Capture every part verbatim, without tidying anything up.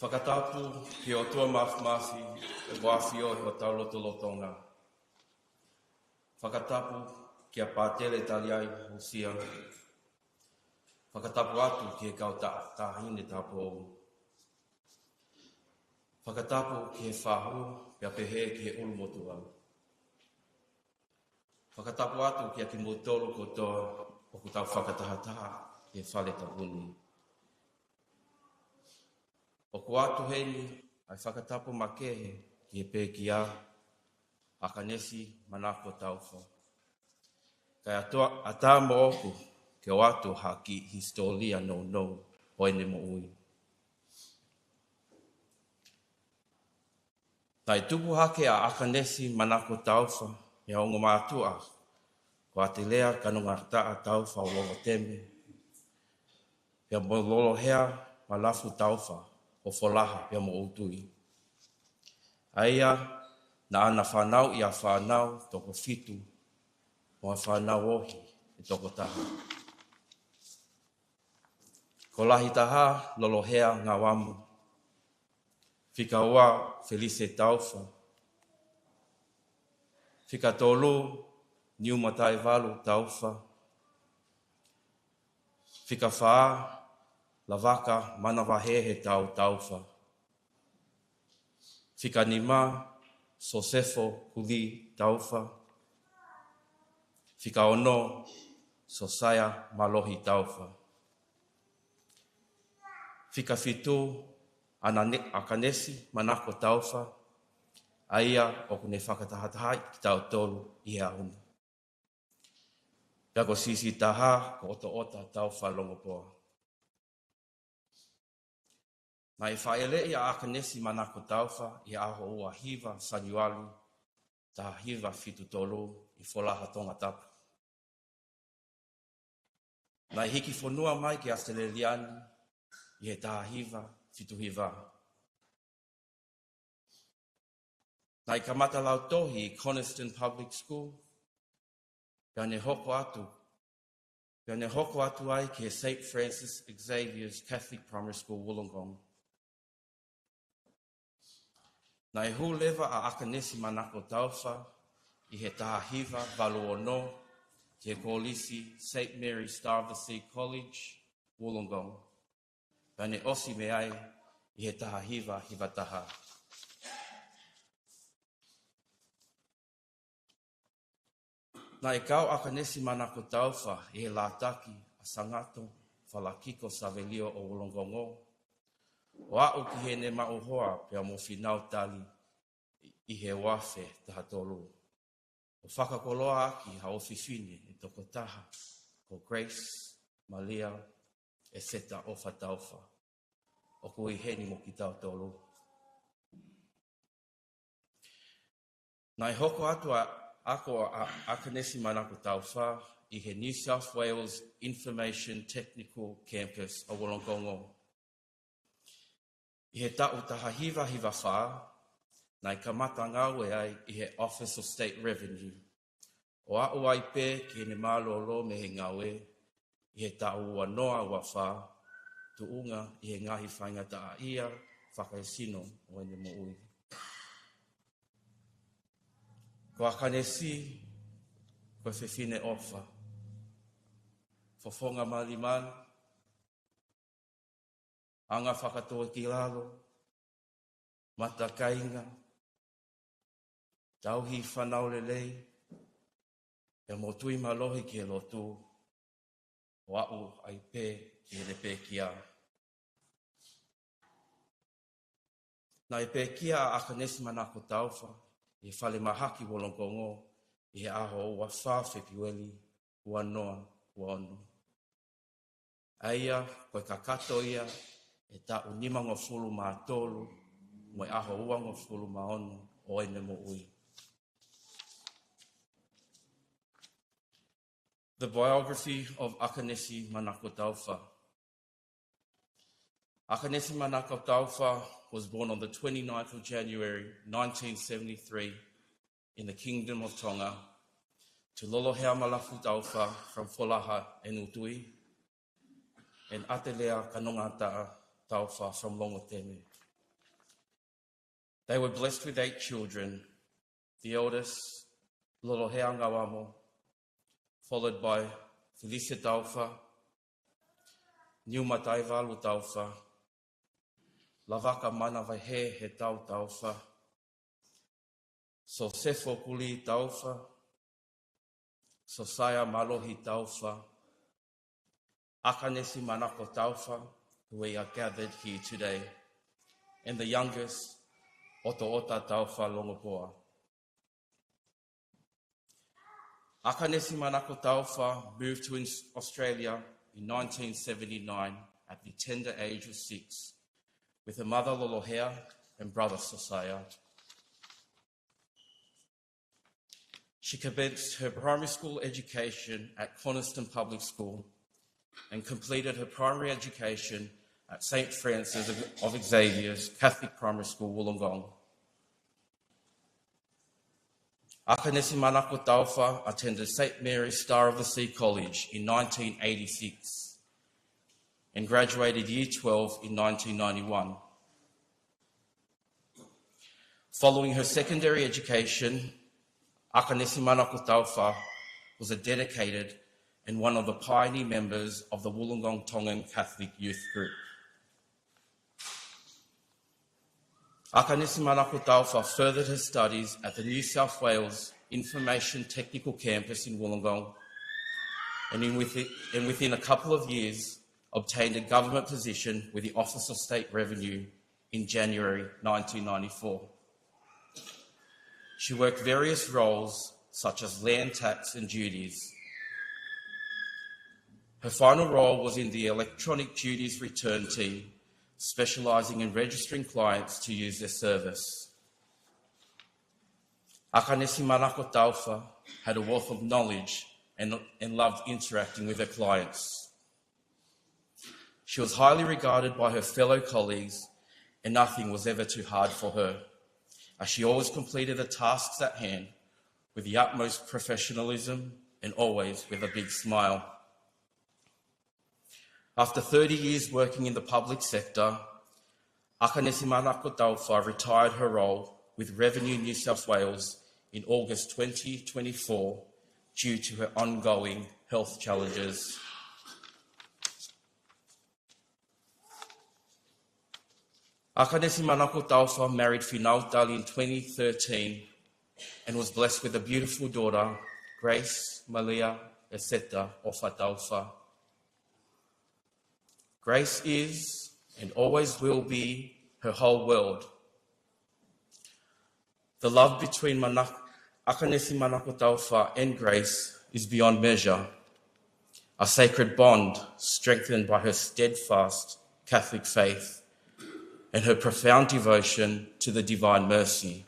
Fakatapu ki he ʻOtua Māfimafi, ʻa ia ko e ʻAfio ʻi hotau lotolotonga. Fakatapu kia Pātele Taliai Hōsia. Fakatapu atu ki he kau ta-, taʻahine tāupoʻou. Fakatapu ki he fahu, pea pehē ki he ʻulumotuʻa. Fakatapu atu kia kimoutolu kotoa ʻoku tau fakatahataha he fale tapu ni. ʻOku ʻoatu heni ʻa e fakatapu makehe ki he pekia, ʻAkanesi Manako Taufa. Kae ʻatā, ʻatā moʻoku ke ʻoatu ha kiʻi hisitōlia nounou ʻo ʻene moʻui. Naʻe tupu hake ʻa ʻAkanesi Manako Taufa mei he ongo mātuʻa ko ʻAtelea Kanongataʻa Taufa ʻo Longoteme, pea mo Lolohea Malafu Taufa ʻo Folaha pea mo ʻUtui. ʻA ia naʻa na fanauʻi ʻa e fānau toko fitu, mo e fānau ohi ʻe toko taha. Ko Lahitaha, Lolohea Ngauamo. Fika ua, Felise Taufa. Fika tolu, Niumataivalu Taufa. Fika fā, Lavaka Manavahehe Tau Taufa. Fika nima, Sosefo Kuli Taufa. Fika ono, Sosaia Malohi Taufa. Fika fitu, ʻAnane-, ʻAkanesi Manako Taufa, ʻa ia ʻoku ne fakatahatahaʻi kitautolu ʻi he ʻaho ni. Pea ko e siʻisiʻi taha, ko ʻOtoʻota Taufa Longopoa. Naʻe fāʻeleʻi ʻa ʻAkanesi Manako Taufa ʻi he ʻaho ua hiva Sānuali, taha hiva fitu tolu ʻi Folaha, Tongatapu. Naʻe hiki fonua mai ki ʻAositelēlia ni ʻi he taha hiva fitu hiva. Naʻe kamata lautohi ʻi Coniston Public School, pea ne hoko atu, pea ne hoko atu ai ki he Saint Francis Xavier's Catholic Primary School, Wollongong. Naʻe hū leva ʻa ʻAkanesi Manako Taufa ʻi he taha hiva valu ono ki he kolisi Saint Mary Stuyvesant College, Wollongong. Pea ne ʻosi mei ai ʻi he taha hiva hiva taha. Naʻe kau ʻa ʻAkanesi Manako Taufa ʻi he lātaki ʻa Sangato Falakiko Savelio ʻo Wollongong, ʻo aʻu ki heʻene maʻu hoa pea mo Finautali ʻi he ua afe taha tolu, ʻo fakakoloa ʻaki ha ʻofefine ʻe toko taha, ko Grace Malia ʻEseta ʻOfa Taufa, ʻoku ʻi heni mo kitautolu. Naʻe hoko atu ʻa e ako ʻa ʻAkanesi Manako Taufa ʻi he New South Wales Information Technical Campus ʻo Wollongong. ʻI he taʻu taha hiva hiva fā, naʻe kamata ngāue ai ʻi he Office of State Revenue, ʻo aʻu ai pē ki heʻene mālōlō mei he ngāue ʻi he taʻu ua noa ua fā, tuʻunga ʻi he ngaahi faingataʻaʻia fakaesino ʻo ʻene moʻui. Ko ʻAkanesi, ko e fefine ʻofa, fofonga malimali, anga fakatōkilalo, matakainga, tauhi fānau lelei, pea mo tui mālohi ki he lotu, ʻo aʻu ai pē ki heʻene pekia. Naʻe pekia ʻa ʻAkanesi Manako Taufa ʻi he falemahaki Wollongong ʻi he ʻaho ua fā Fēpueli ua noa ua ono. ʻA ia ko e kakato ia ʻe taʻu nimangofulu mā tolu mo e ʻaho uangofulu mā ono ʻo ʻene moʻui. The biography of ʻAkanesi Manako Taufa. ʻAkanesi Manako Taufa was born on the twenty-ninth of January nineteen seventy-three in the Kingdom of Tonga to Lolohea Malafu Taufa from Folaha and ʻUtui, and ʻAtelea Kanongataʻa Taufa from Longoteme. They were blessed with eight children, the eldest, Lolohea Ngauamo, followed by Felicia Taufa, Niuma Taivalu Taufa, Lavaka Manavaihehe Tau Taufa, Sosefo Kuli Taufa, Sosaia Malohi Taufa, Akanesi Manako Taufa, who we are gathered here today, and the youngest, Otoota Taufa Longopoa. Akanesi Manako Taufa moved to Aus-, Australia in nineteen seventy-nine at the tender age of six, with her mother Lolohea and brother Sosaia. She commenced her primary school education at Coniston Public School and completed her primary education at Saint Francis of, of Xavier's Catholic Primary School, Wollongong. Akanesi Manako Taufa attended Saint Mary's Star of the Sea College in nineteen eighty-six and graduated Year twelve in nineteen ninety-one. Following her secondary education, Akanesi Manako Taufa was a dedicated and one of the pioneer members of the Wollongong Tongan Catholic Youth Group. Akanesi Manako Taufa furthered her studies at the New South Wales Information Technical Campus in Wollongong, and in within, and within a couple of years, obtained a government position with the Office of State Revenue in January nineteen ninety-four. She worked various roles such as land tax and duties. Her final role was in the Electronic Duties Return Team, specialising in registering clients to use their service. Akanesi Manako Taufa had a wealth of knowledge and, and loved interacting with her clients. She was highly regarded by her fellow colleagues, and nothing was ever too hard for her, as she always completed the tasks at hand with the utmost professionalism and always with a big smile. After thirty years working in the public sector, Akanesi Manako Taufa retired her role with Revenue New South Wales in August twenty twenty-four due to her ongoing health challenges. Akanesi Manako Taufa married Finautali in twenty thirteen and was blessed with a beautiful daughter, Grace Malia Eseta Ofa Taufa. Grace is and always will be her whole world. The love between Manak-, Akanesi Manako Taufa and Grace is beyond measure, a sacred bond strengthened by her steadfast Catholic faith and her profound devotion to the Divine Mercy.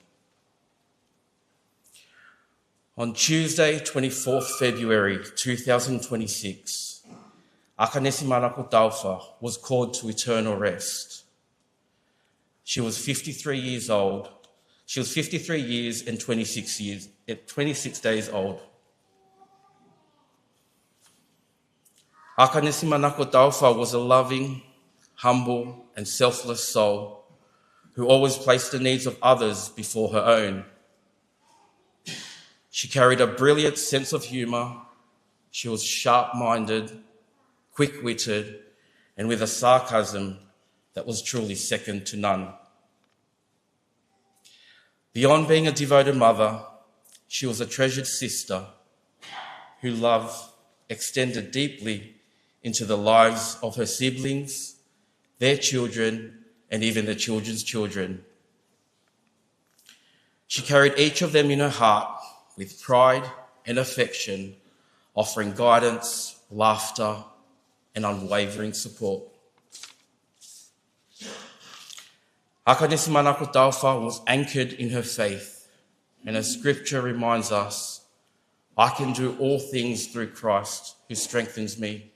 On Tuesday, twenty-fourth February two thousand twenty-six, Akanesi Manako Taufa was called to eternal rest. She was fifty-three years old. She was fifty-three years and twenty-six years, eh, twenty-six days old. Akanesi Manako Taufa was a loving, humble, and selfless soul who always placed the needs of others before her own. She carried a brilliant sense of humour. She was sharp-minded, quick-witted, and with a sarcasm that was truly second to none. Beyond being a devoted mother, she was a treasured sister who love extended deeply into the lives of her siblings, their children, and even their children's children. She carried each of them in her heart with pride and affection, offering guidance, laughter, and unwavering support. Akanesi Manako Taufa was anchored in her faith, and as scripture reminds us, "I can do all things through Christ who strengthens me."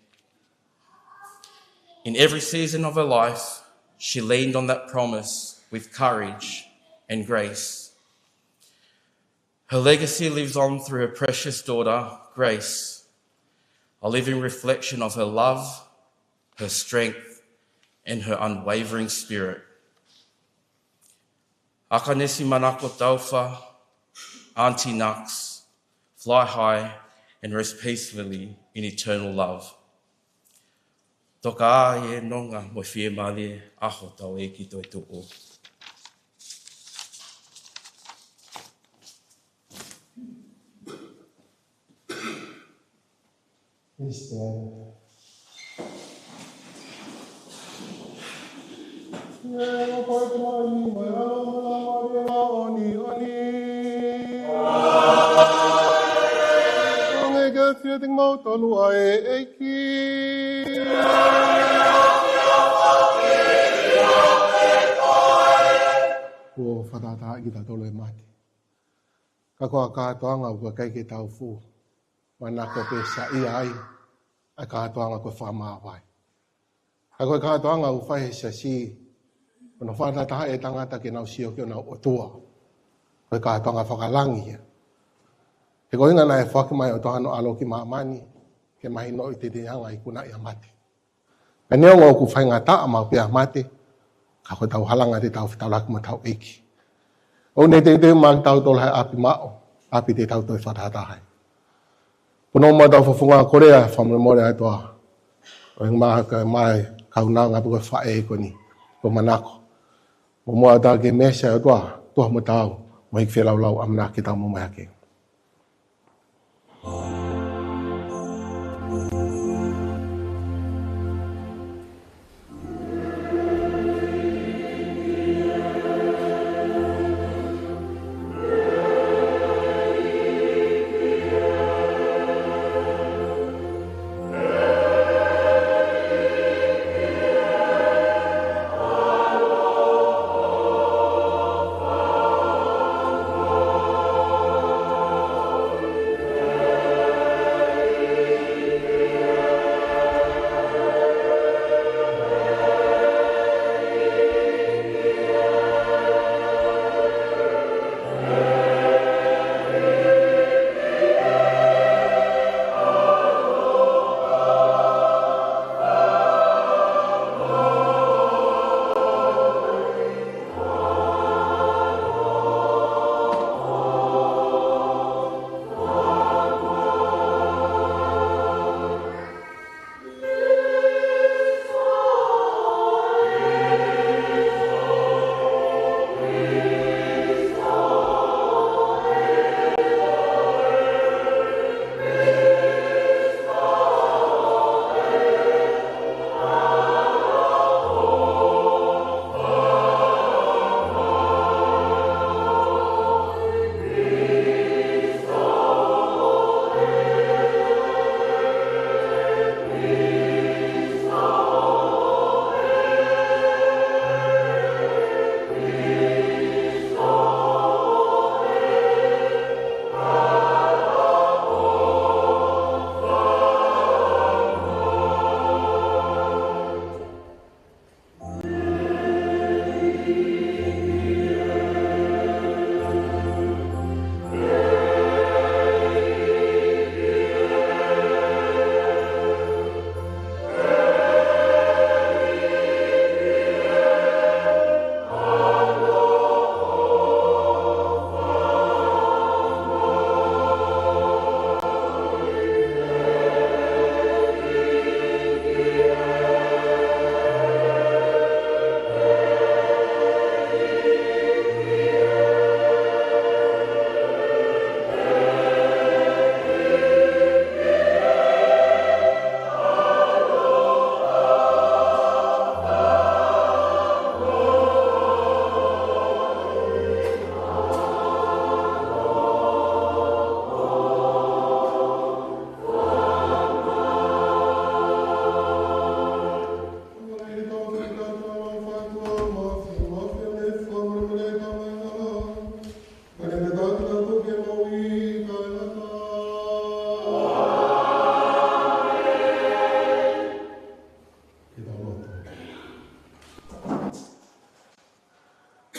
In every season of her life, she leaned on that promise with courage and grace. Her legacy lives on through her precious daughter, Grace, a living reflection of her love, her strength, and her unwavering spirit. ʻAkanesi Manako Taufa, Auntie Knox, fly high and rest peacefully in eternal love. Toka ā e nonga mo e fiemālie ʻa hotau ʻEiki toetuʻu. Please stand. Kuo fakatātā kitautolu ʻe mate. Ka ko e kātoanga ʻoku ʻikai ke tau fuʻu manako pe saiʻia ai ʻa e kātoanga ko e fakamāvae. Ka ko e kātoanga ʻoku fai he siasi, ʻoku nau fakatahataha e tangata ke nau sio ki honau ʻOtua. Ko e kātoanga fakalangi ia. He ko e ʻuhinga naʻe foaki mai ʻe he ʻOtua hono ʻAlo ki māmani, ke mahinoʻi e teteanga ikunaʻi ʻa mate. Pea neongo ʻoku faingataʻa maʻu pē ʻa mate, ka ko ʻetau halanga te tau fetaulaki mo hotau ʻEiki. ʻOku ne teuteu maʻa kitautolu ha ʻapi maʻu, ʻapi te tau toe fakatahataha ai. Punou muʻa hotau fofonga, kole ʻa e fakamolemole ʻa e ʻOtua. ʻOku ʻi ai maʻa e kau nāunga pe ko e faʻē ko eni, ko e manako. Mo muʻa ʻoku tau ke meesi ʻa e ʻOtua, tuʻa mo taau, mo e ʻEiki Feilaulau, ʻamanaki ke tau momoʻi hake.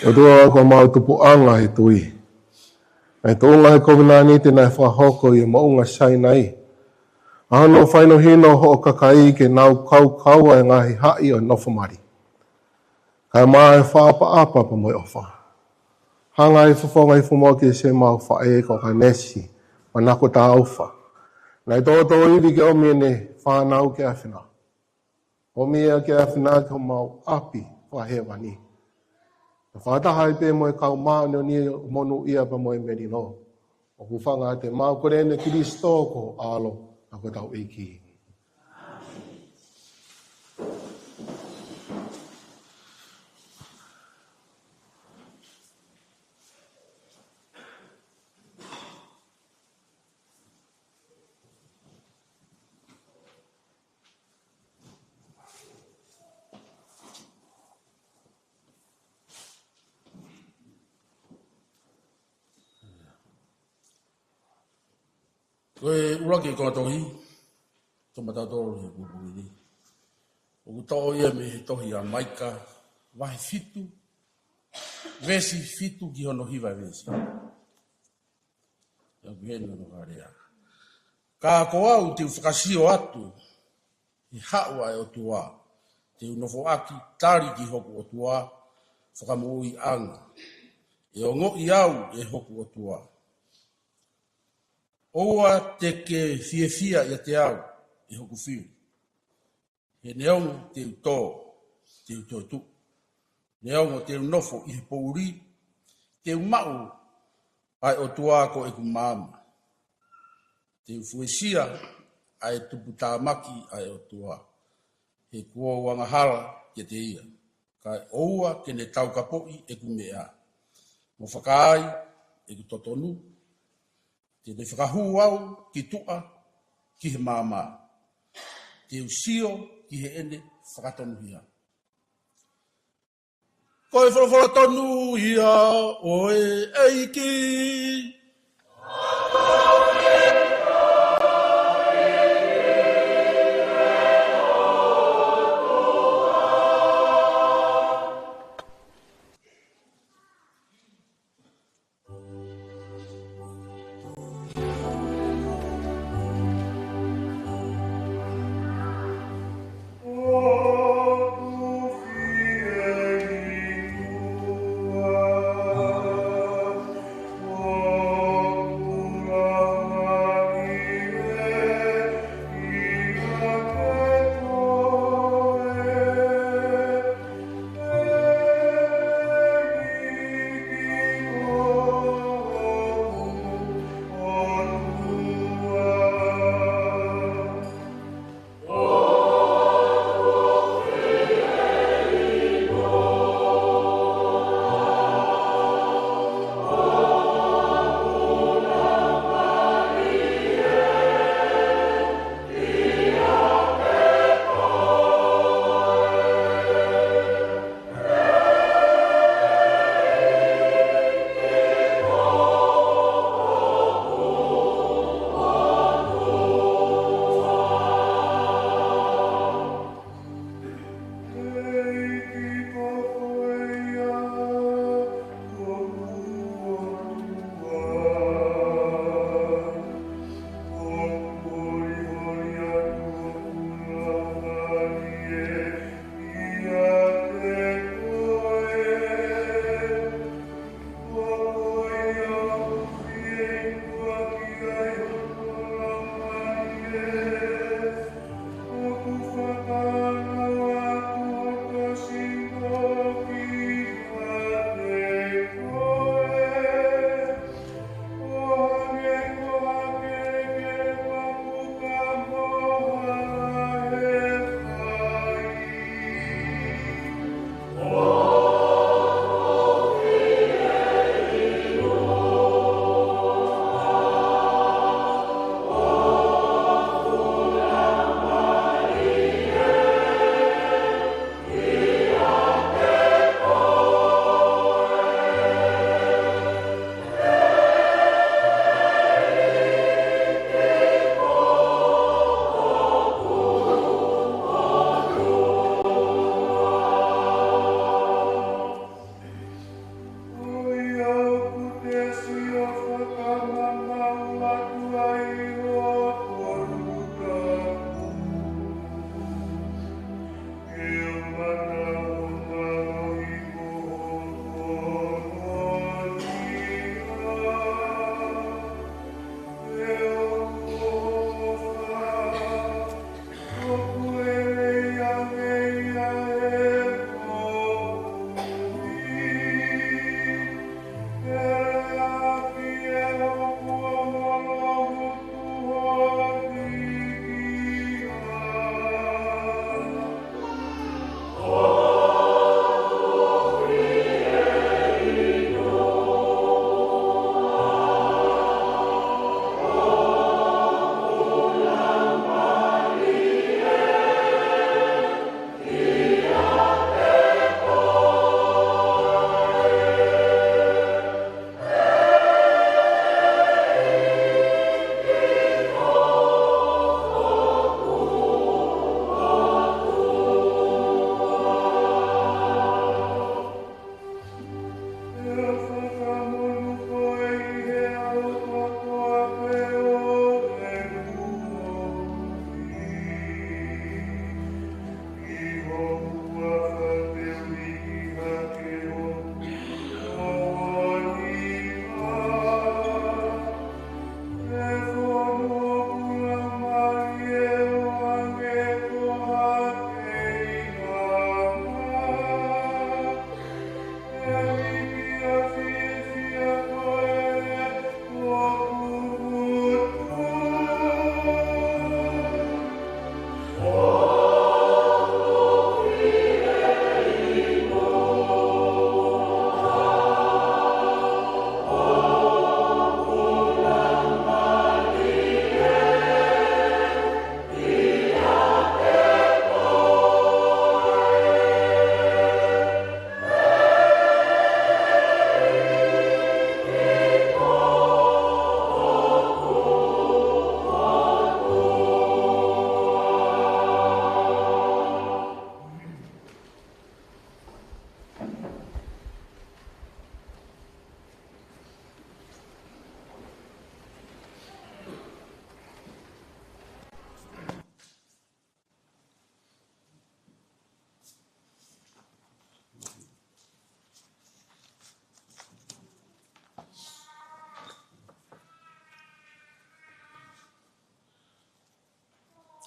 ʻOtua, ko homau tupuʻanga ʻa e tui. ʻA e tuʻunga ʻo e kovinānite naʻe fakahoko ʻi he moʻunga Sainai, ʻa hono fakahinohino hoʻo kakai ke nau kaukaua e ngaahi haʻi ʻo e nofo mali, kae maʻu e fakaʻapaʻapa pea mo e ʻofa. Hanga ʻe he fofonga hifo mo ke se mau faʻē ko Kanesi, manako tāufa. Naʻe tōtōivi ke ʻomi ʻene fānau ki ʻAfina. ʻOmi ia ki ʻAfina ki homau ʻapi fakahēvani. Fakataha ai pē mo e kau māʻoniʻoni ʻo Monūʻia pea mo e melino. ʻOku fanga ʻa e mau ko eni Kilisitō ko e ʻAlo, ʻa ko hotau ʻEiki. Ko e ʻuluaki konga tohi, toʻo maʻatautolu he pongipongi ni, ʻoku toʻo ia mei he tohi ʻa Maika, vahe fitu, veesi fitu ki hono hiva veesi. ʻOku pehē ni hono fakalea: Ka ko au te u fakasio atu he haʻu ʻa e ʻOtua, te u nofoʻaki tali ki hoku ʻOtua fakamoʻuiʻanga, ʻe ongoʻi au ʻe hoku ʻOtua. ʻOua te ke fiefia ʻiate au, ʻe hoku fili. He neongo te u tō, te u toetuʻu. Neongo te u nofo ʻi he poʻuli, te u maʻu ʻa e ʻOtua ko ʻeku maama. Te u fuesia ʻa e tuputāmaki ʻa e ʻOtua, he kuo u angahala kiate ia. Kae ʻoua ke ne taukapoʻi ʻeku meʻa, mo fakaai ʻeku totonu. Te ne fakahū au ki tuʻa, ki he maama. Te u sio ki heʻene fakatonuhia. Ko e folofola tonu ia ʻo e ʻEiki.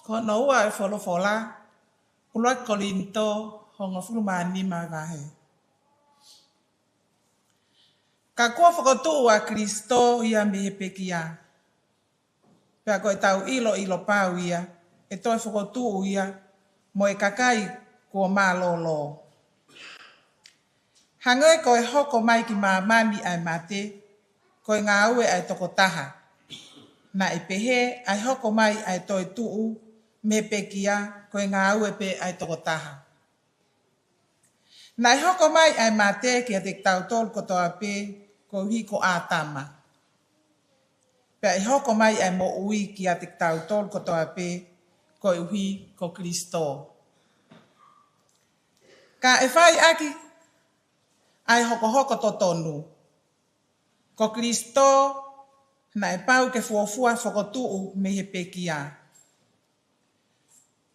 Ko hono ua e folofola, ʻuluaki Kolinitō, hongofulu mā nima vahe. Ka kuo fokotuʻu ʻa Kilisitō ia mei he pekia. Pea ko ʻetau ʻilo ʻilo pau ia, ʻe toe fokotuʻu ia, mo e kakai kuo mālōlō. Hangē ko e hoko mai ki māmani ʻa e mate, ko e ngāue ʻa e tokotaha. Naʻe pehē ʻa e hoko mai ʻa e toetuʻu mei he pekia, ko e ngāue pē ʻa e tokotaha. Naʻe hoko mai ʻa e mate kiate kitautolu kotoa pē, koeʻuhi ko ʻĀtama. Pea ʻe hoko mai ʻa e moʻui kiate kitautolu kotoa pē, koeʻuhi ko Kilisitō. Ka ʻe fai ʻaki ʻa e hokohoko totonu. Ko Kilisitō naʻe pau ke fuofua fokotuʻu mei he pekia.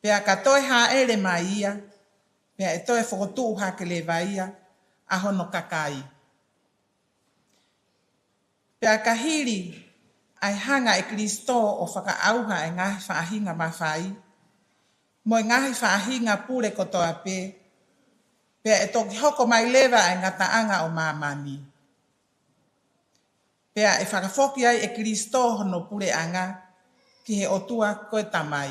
Pea ka toe hāʻele mai ia, pea ʻe toe fokotuʻu hake leva ia ʻa hono kakai. Pea ka hili ʻa e hanga ʻe Kilisitō ʻo fakaʻauha ʻa e ngaahi faʻahinga mafai, mo e ngaahi faʻahinga pule kotoa pē, pea ʻe toki hoko mai leva ʻa e ngataʻanga ʻo māmani. Pea ʻe fakafoki ai ʻe Kilisitō hono puleʻanga ki he ʻOtua ko e Tamai.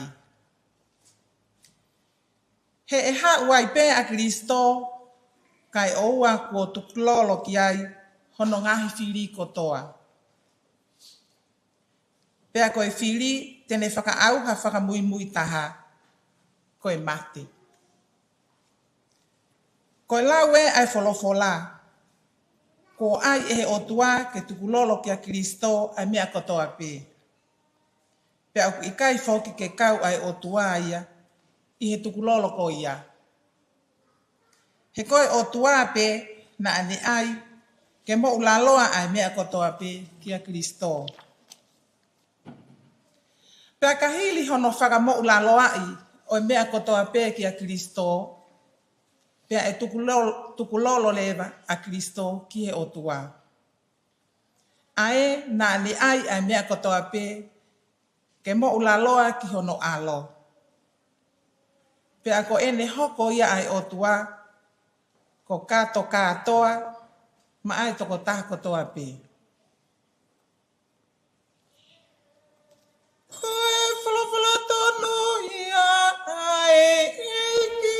He ʻe haʻu ai pē ʻa Kilisitō, kae ʻoua kuo tukulolo ki ai hono ngaahi fili kotoa. Pea ko e fili te ne fakaʻauha fakamuimui taha, ko e mate. Ko e lau ē ʻa e folofola, kuo ʻai ʻe he ʻOtua ke tukulolo kia Kilisitō ʻa e meʻa kotoa pē. Pea ʻoku ʻikai foki ke kau ʻa e ʻOtua ia ʻi he tukulolo ko ia. He ko e ʻOtua pē naʻa ne ʻai ke moʻulaloa ʻa e meʻa kotoa pē kia Kilisitō. Pea ka hili hono fakamoʻulaloaʻi ʻo e meʻa kotoa pē kia Kilisitō, pea ʻe tukulolo, tukulolo leva ʻa Kilisitō ki he ʻOtua. ʻA ē naʻa ne ʻai ʻa e meʻa kotoa pē ke moʻulaloa ki hono ʻAlo. Pea ko ʻene hoko ia ʻa e ʻOtua, ko kato kātoa maʻa e tokotaha kotoa pē. Ko e folofola tonu ia ʻa e ʻEiki.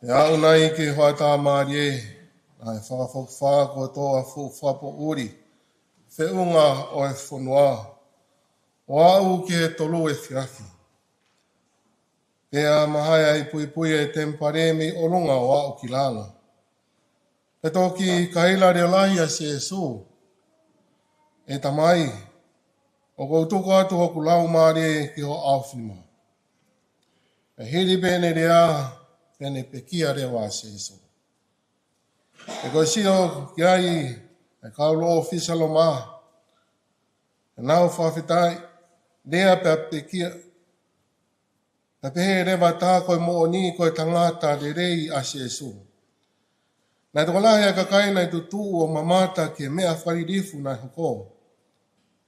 Pea aʻu nai ki he hoʻatā mālie, naʻe fakafokifā kotoa fuʻu fakapoʻuli feʻunga ʻo e fonua, ʻo aʻu ki he tolu efiafi. Pea mahae ai puipui e temipale mei ʻolunga ʻo aʻu ki lalo. Pea toki kaila leʻo lahi ʻa Sēsū, ʻE Tamai, ʻoku ou tuku atu hoku laumālie ki ho ʻaofinima. Pea hili pē ʻene lea, pea ne pekia leva ʻa Sēsū. Pea ko e sio ki ai ʻa e kau ʻōfisa Loma, ʻenau fakafetaʻi, lea pea pekia, pea pehē leva tā ko e moʻoni ko e tangata lelei ʻa Sēsū. Naʻe tokolahi ʻa e kakai naʻe tutuʻu ʻo mamata ki he meʻa fakalilifu naʻe hoko.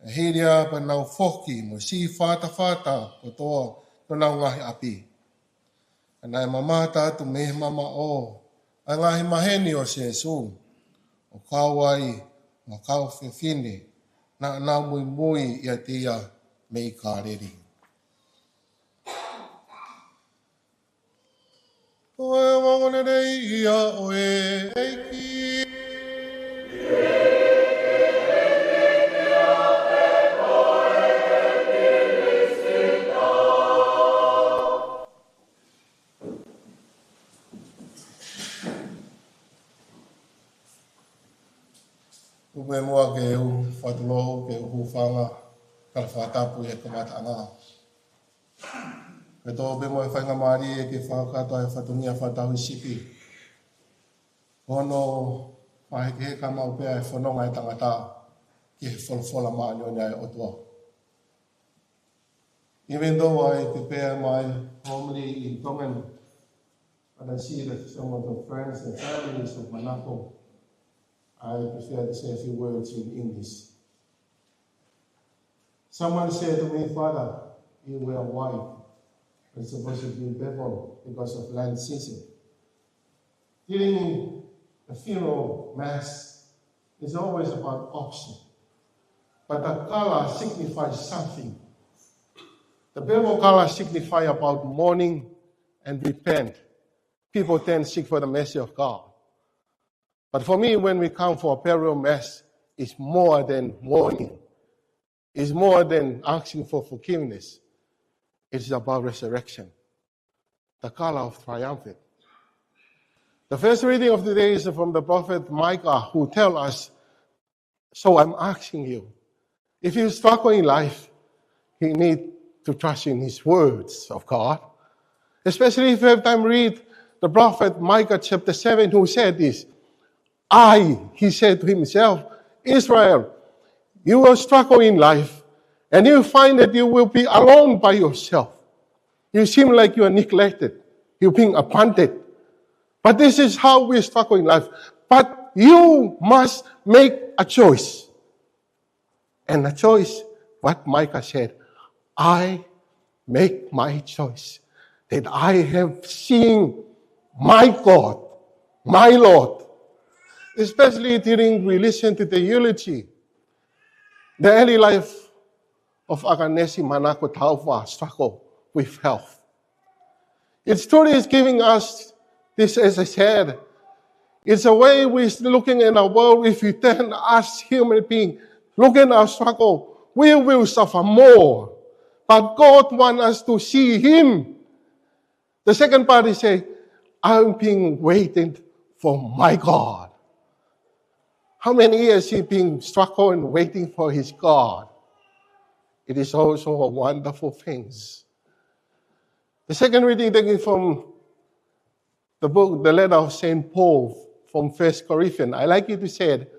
Pea hili ia pea nau foki mo siʻi fatafata kotoa ki honau ngaahi ʻapi. Pea naʻe mamata atu mei he mamaʻo ʻa e ngaahi maheni ʻo Sēsū, ʻo kau ai mo e kau fefine naʻa nau muimui ʻiate ia mei Kāleli. Ko e ongoongolelei ia ʻo e ʻEiki. Tuku muʻa ke u fakatulou, ke u hūfanga, kae fakatapu ʻi he kamataʻanga. Ke tō pē mo e faingamālie ke fakakakato ʻa e fatongia fakatauhisipi. Ko hono fakahekeheka maʻu pē ʻa e fononga ʻa e tangata ki he folofola māʻoniʻoni ʻa e ʻOtua. Even though I prepare my homily in Tongan, but I see that some of the friends and families of Manako, I prefer to say a few words in English. Someone said to me, "Father, you wear white. It's supposed to be purple because of Lent season." During the funeral mass, it's always about option. But the color signifies something. The purple color signifies about mourning and repent. People then seek for the mercy of God. But for me, when we come for a burial mass, it's more than mourning. It's more than asking for forgiveness. It's about resurrection. The color of triumph. The first reading of the day is from the prophet Micah, who tell us, "So I'm asking you, if you struggle in life, you need to trust in his words of God." Especially if you have time read the prophet Micah chapter seven, who said this, "I," he said to himself, "Israel, you will struggle in life, and you find that you will be alone by yourself. You seem like you are neglected, you're being abandoned. But this is how we struggle in life. But you must make a choice." And the choice, what Micah said, "I make my choice, that I have seen my God, my Lord." Especially during we listen to the eulogy, the early life of ʻAkanesi Manako Taufa struggle with health. It truly is giving us this, as I said, it's a way we're looking in our world. If we turn as human being, look in our struggle, we will suffer more. But God wants us to see Him. The second part is say, "I've been waiting for my God." How many years he been struggling, waiting for his God? It is also a wonderful thing. The second reading taken from the book, the letter of Saint Paul from First Corinthians. I like it to say it.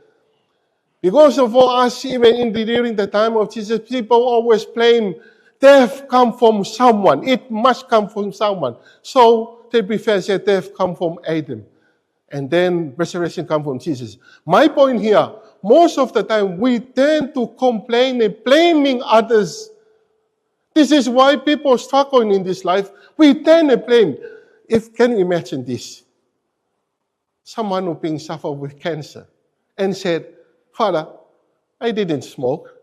Because of all us, even in the, during the time of Jesus, people always blame death come from someone. It must come from someone. So they prefer to say death come from Adam. And then resurrection come from Jesus. My point here, most of the time we tend to complain and blaming others. This is why people struggling in this life. We tend to blame. If, can you imagine this? Someone who been suffer with cancer and said, "Father, I didn't smoke.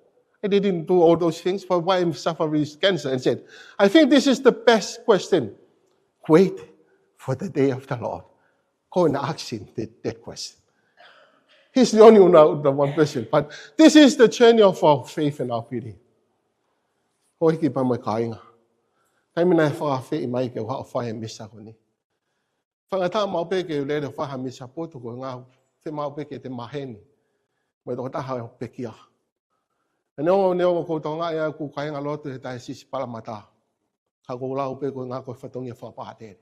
I didn't do all those things, but why I'm suffering with cancer?" And said, "I think this is the best question. Wait for the day of the Lord. Go and ask him that, that question. He's the only one, the one person. But this is the journey of our faith and our belief. Houʻeiki pea mo e kāinga. Taimi naʻe fakaafeʻi mai ke u haʻu ʻo fai e misa ko eni. Faingataʻa maʻu pē ke u lele ʻo fai ha misa poto ko e ngāue. Fiemaʻu pē ke te maheni. Mo e tokotaha ʻo pekia. Neongo, neongo ʻoku ou tokangaʻi ʻa e ʻū kāingalotu he taʻe sisi palamata. Ka ʻoku ou lau pē ko e ngāue ko e fatongia fakapātele.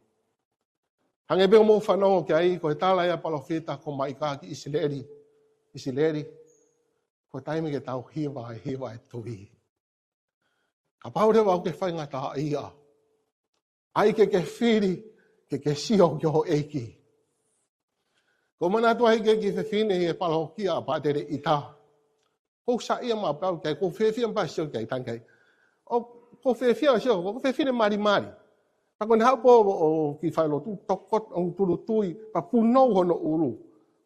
Hangē pē ko hoʻomou fanongo ki ai, ko e tala ia ʻa e palōfita ko Maika ki ʻIsileli. ʻIsileli, ko e taimi ke tau hiva e hiva e tui. Kapau leva ʻoku ke faingataʻaʻia, ʻai ke ke fili, ke ke sio ki ho ʻEiki. ʻOku ou manatu ai ki he kiʻi fefine ʻi he palōkia ʻa Pātele ʻIta. ʻOku ou saiʻia maʻu pē au ki ai, ʻoku ou fiefia maʻu pē au ʻo sio ki ai, tangi ai. ʻOku ou fiefia ʻo sio, ʻoku ou fefine malimali. Ka ko ʻene haʻu pē ʻo, ʻo kiʻi fai lotu, tokoto, ʻo tūʻulutui, pea punou hono ʻulu.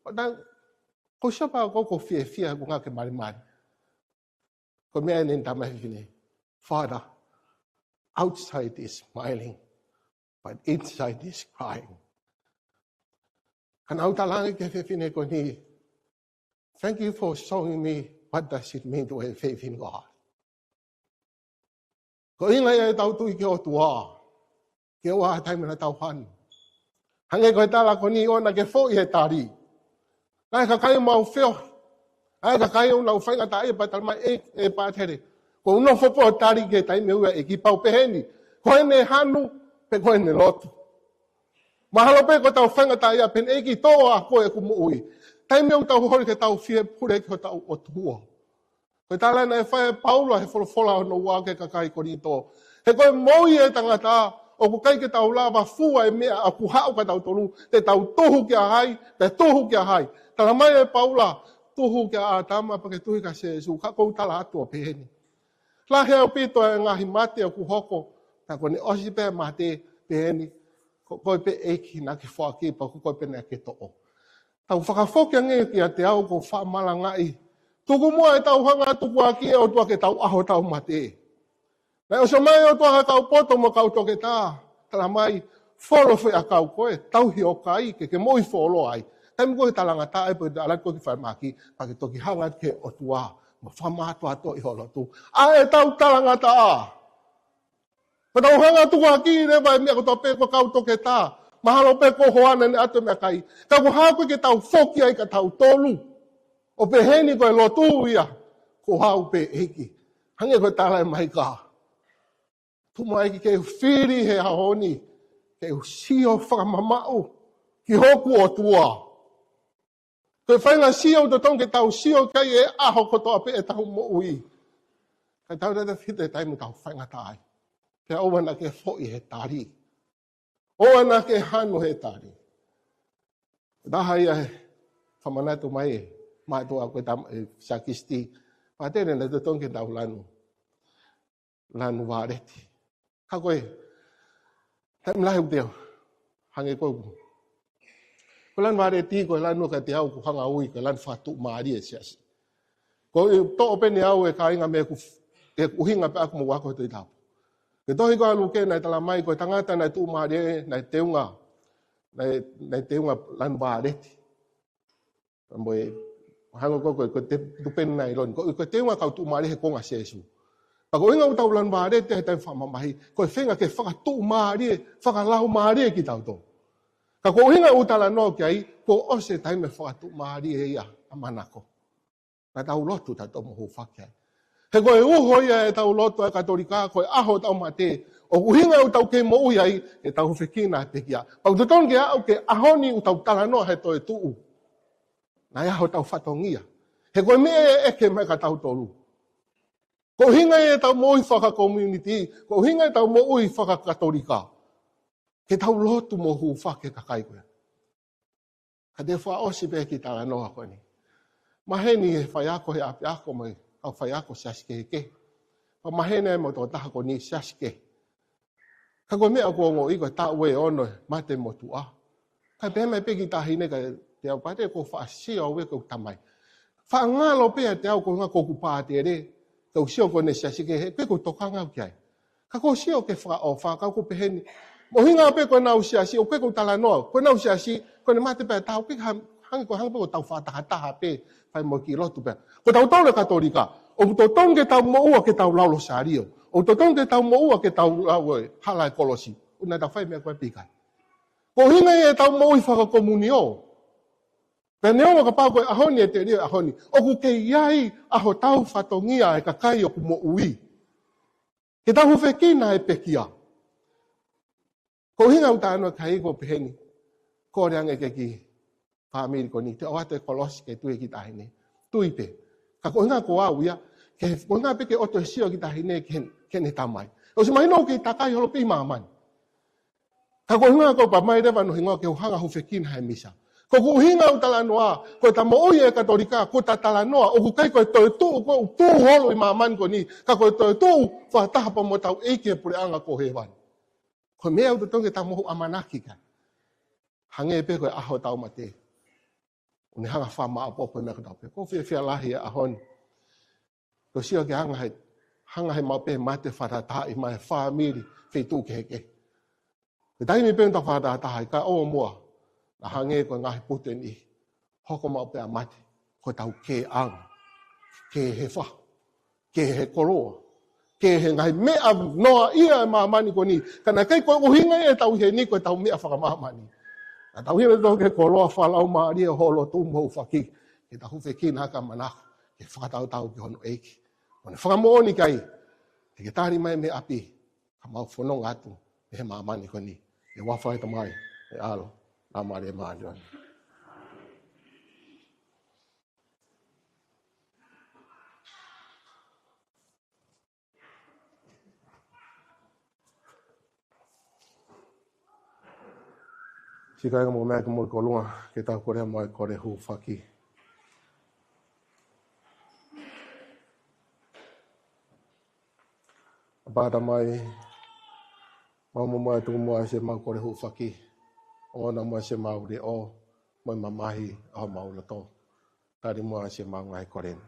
ʻOku ou sio pē au ʻoku ou fiefia he ʻoku ngāue ke malimali. Ko e meʻa eni ʻa e tama fefine. Father, outside is smiling, but inside is crying. Ka naʻá ku talaange ki he fefine ko eni, thank you for showing me what does it mean to have faith in God. Ko e ʻuhinga ia ʻetau tui ki he ʻOtua, ke ʻoua ʻe taimi naʻa tau hanu. Hangē ko e tala ko eni ʻoua naʻa ke foʻi he tali. Naʻe ʻi ai e kakai ʻoku mau feohi. ʻI ai e kakai ʻoku nau faingataʻaʻia pea tala mai ʻe, ʻe Pātele, ʻoku ou nofo pē ʻo tali ki he taimi ʻe ui ʻa e ʻEiki pea u pehē ni, ko ʻene hanu, pe ko ʻene lotu. Mahalo pē ʻoku tau faingataʻaʻia pea ʻEiki tō ʻa koe ʻeku moʻui. Taimi ʻoku tau holi ke tau fie pule ki hotau ʻOtua. Ko e tala naʻe fai ʻe Paula he folofola hono ua ki he kakai Kolinitō. He ko e moʻui ʻa e tangata, ʻoku ʻikai ke tau lava fua e meʻa ʻoku haʻu kia tautolu, te tau tuhu kia hai, te tuhu kia hai. Tala mai ʻe Paula, tuhu kia ʻĀtama, pea ke tuhu kia Sīsū, ka ʻoku ou tala atu ʻo pehē ni. Lahi ʻaupito e ngaahi mate ʻoku hoko, ka ko ʻene ʻosi pē mate, pehē ni, ko koe pē ʻEiki naʻa ke foaki, pea ko koe pē naʻa ke toʻo. Tau fakafoki ange kiate au ʻoku ou faʻa malangaʻi. Tuku muʻa ʻetau hanga ʻo tukuakiʻi e ʻOtua ke tau ʻaho ʻo tau mate. Naʻe ʻosi ʻomai ʻe he ʻOtua ha kau poto mo e kau toketā. Tala mai, folo fē ʻa e kau ko ē, tauhi ʻo kai, ke ke moʻui fuoloa ai. Taimi ko ē talangataʻa ai pea ke ʻalu atu ki he falemahaki, pea ke toki hanga ki he ʻOtua, mo fakamātoatoʻi ho lotu. ʻA ʻetau talangataʻa. Pea tau hanga ʻo tukuakiʻi leva e meʻa kotoa pē ko e kau toketā. Mahalo pē ko e hoa naʻe ʻatu e meʻakai. Ka ko e hā koā ke tau foki ai kia tautolu ʻo pehē ni ko e lotu ia, ko au pē ʻEiki. Hangē ko e tala ʻe Maika. Tuʻu mai ʻEiki ke u fili he ʻaho ni, ke u sio fakamamaʻu ki hoku ʻOtua. Ko e faʻahinga sio ʻoku totonu ke tau sio ki ai he ʻaho kotoa pē ʻetau moʻui. Ka tau lele fita he taimi ʻoku tau faingataʻaʻia ai. Pea ʻoua naʻa ke foʻi he tali. ʻOua naʻa ke hanu he tali. Taha ia he fakamanatu mai ʻe he mātuʻa ko e tama, ʻe Siaʻa Kisitī. Pātele naʻe totonu ke tau lanu. Lanu vāleti. Ka ko e, taimi lahi ʻoku te hangē ko ē. Ko e lanu vāleti, ko e lanu kiate au ʻoku hanga ʻo ui ko e lanu fakatuʻumālie ʻa e siasi. Ko e toʻo pē eni ʻe au e kāinga mei heʻeku, ʻeku ʻuhinga pē ʻaʻaku mo ʻeku ako he Tohi Tapu. Ko e tohi ko ē ʻa Luke naʻe tala mai ko e tangata naʻe tuʻumālie, naʻe teunga, naʻe, naʻe teunga lanu vāleti. Mo e, hangē ko e, ko e, ko e te, tupenu nailoni. Ko e, ko e teunga kau tuʻumālie he konga ʻo Sīsū. Pea ko e ʻuhinga ʻoku tau lanu vāleti he taimi fakamamahi, ko e feinga ke fakatuʻumālie, fakalaumālie kitautolu. Ka ko e ʻuhinga ʻoku talanoa ki ai, kuo ʻosi e taimi fakatuʻumālie ia ʻa manako. Naʻa tau lotu tautolu mo hūfaki ai. He ko e uho ia ʻetau lotu ʻa e Katolika, ko e ʻaho ʻetau mate, ʻoku ʻuhinga ʻoku tau kei moʻui ai, ke tau hūfekina e pekia. Pea ʻoku totonu ke aʻu ki he ʻaho ni ʻoku tau talanoa he toetuʻu. Naʻe ʻi ai hotau fatongia. He ko e meʻa ia ʻe ʻeke mai kia tautolu. Ko e ʻuhinga ia ʻetau moʻui fakakomiunitī, ko e ʻuhinga ʻetau moʻui fakakatolika. Ke tau lotu mo hūfaki e kakai ko ē. Ka te u fakaʻosi pē kiʻi talanoa ko eni. Maheni e faiako he ʻapiako mo e kau faiako siasi kehekehe. Pea maheni ai mo e tokotaha ko eni siasi kehe. Ka ko e meʻa ʻoku ou ongoʻi ko e taʻu ʻe ono e mate motuʻa. Kae pehē mai pē kiʻi taʻahine kiate au, pātele, ʻoku ou faʻa sio au ia ki hoku tamai. Faʻa ngalo pē ʻiate au ko e ʻuhinga ko hoku pātele. Ka u sio ko ʻene siasi kehe, pea ʻoku ou tokanga au ki ai. Ka ʻoku ou sio ki he fakaʻofa, ka ʻoku ou pehē ni, Mo hinga pē ko ʻenau siasi, ʻoku ʻikai ko e talanoa, ko ʻenau siasi, ko ʻene mate pē ʻa e tau, ʻikai ha-, hangē ko, hangē pē ko ʻetau fakatahataha pē, fai mo e kiʻi lotu pē. Ko tautolu e Katolika, ʻoku totonu ke tau moʻua ke tau lau Losālio, ʻoku totonu ke tau moʻua ke tau lau e hala e kolosi, ʻoku ʻikai te tau fai e meʻa ko ē pē ʻikai. Ko e hinga ia ʻetau moʻui fakakomunio. Pea neongo kapau ko e ʻaho ni ʻe te lī e ʻaho ni, ʻoku kei ʻi ai ʻa hotau fatongia e kakai ʻoku moʻui. Ke tau hūfekina e pekia. Ko e hinga ʻoku talanoa ki ai ko e pehē ni. Kole ange ki he kiʻi fāmili ko eni, te ʻoatu e kolosi ke tui e kiʻi taʻahine. Tui pē. Ka ko e hinga ko au ia, ke, ko e hinga pē ke ʻoatu e sio e kiʻi taʻahine ki he, ki heʻene tamai. ʻOsi mahino ʻoku kei takai holo pē ʻi māmani. Ka ko e hinga ko e pā mai leva hono hingoa ke u hanga ʻo hūfekina he misa. Ko e ʻuhinga ʻoku talanoa, ko ʻeta moʻui e Katolika, ko ʻeta talanoa, ʻoku ʻikai ko e toetuʻu ko ē ʻoku tuʻu holo ʻi māmani ko eni, ka ko e toetuʻu fakataha pē mo hotau ʻEiki he puleʻanga ko hēvani. Ko e meʻa ʻoku totonu ke tau mohu ʻamanaki ki ai. Hangē pē ko e ʻaho ʻetau mate. ʻOku ne hanga ʻo fakamaʻopoʻopo e meʻa kotoa pē. ʻOku ou fiefia lahi he ʻaho ni. Ko e sio ki he anga he, anga he maʻu pē mate fakatahatahaʻi mai e fāmili, feituʻu kehekehe. Ko e taimi pē ʻoku tau fakatahatahaʻi, ka ʻoua muʻa naʻa hangē ko e ngaahi putu ʻe niʻihi. Hoko maʻu pē ʻa e mate ko hotau kēʻanga, kē he fahu, kē he koloa, kē he ngaahi meʻa noaʻia ʻo e māmani ko eni. Ka naʻe ʻikai ko e ʻuhinga ia ʻetau ʻi heni ko ʻetau meʻa fakamāmani. Naʻa tau ʻi heni ʻo tō ki he koloa fakalaumālie ʻo e lotu mo e hūfaki, ke tau hūfekina ʻaki ʻa e manako ke fakatautau ki hono ʻEiki. ʻO ne fakamoʻoni ki ai, te ke tali mai mei ʻapi, ka mau fononga atu mei he māmani ko eni. ʻI he huafa ʻo e Tamai, ʻo e ʻAlo, Laumālie Māʻoniʻoni. Siʻi kāinga, mou meʻa ki muʻa ki ʻolunga, ke tau kole mai e kole hūfaki. ʻApā Tamai, mau muʻomuʻa ʻi he tuku muʻa ʻa e mau kole hūfaki, ʻo ʻoua naʻa muʻa ʻa e mau leʻo, mo e mamahi ʻo homau loto. Tali muʻa ʻa e mau ngaahi kole ni.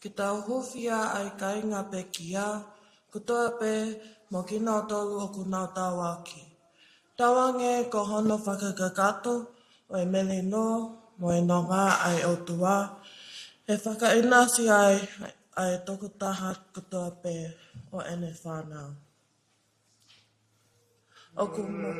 Ke tau hūfia ʻa e kāinga pekia kotoa pē mo kinautolu ʻoku nau tauaki. Tauange ko hono fakakakato ʻo e melino mo e nonga ʻa e ʻOtua, ʻe fakaʻinasi ai ʻa e tokotaha kotoa pē ʻo ʻene fānau. ʻOku mo-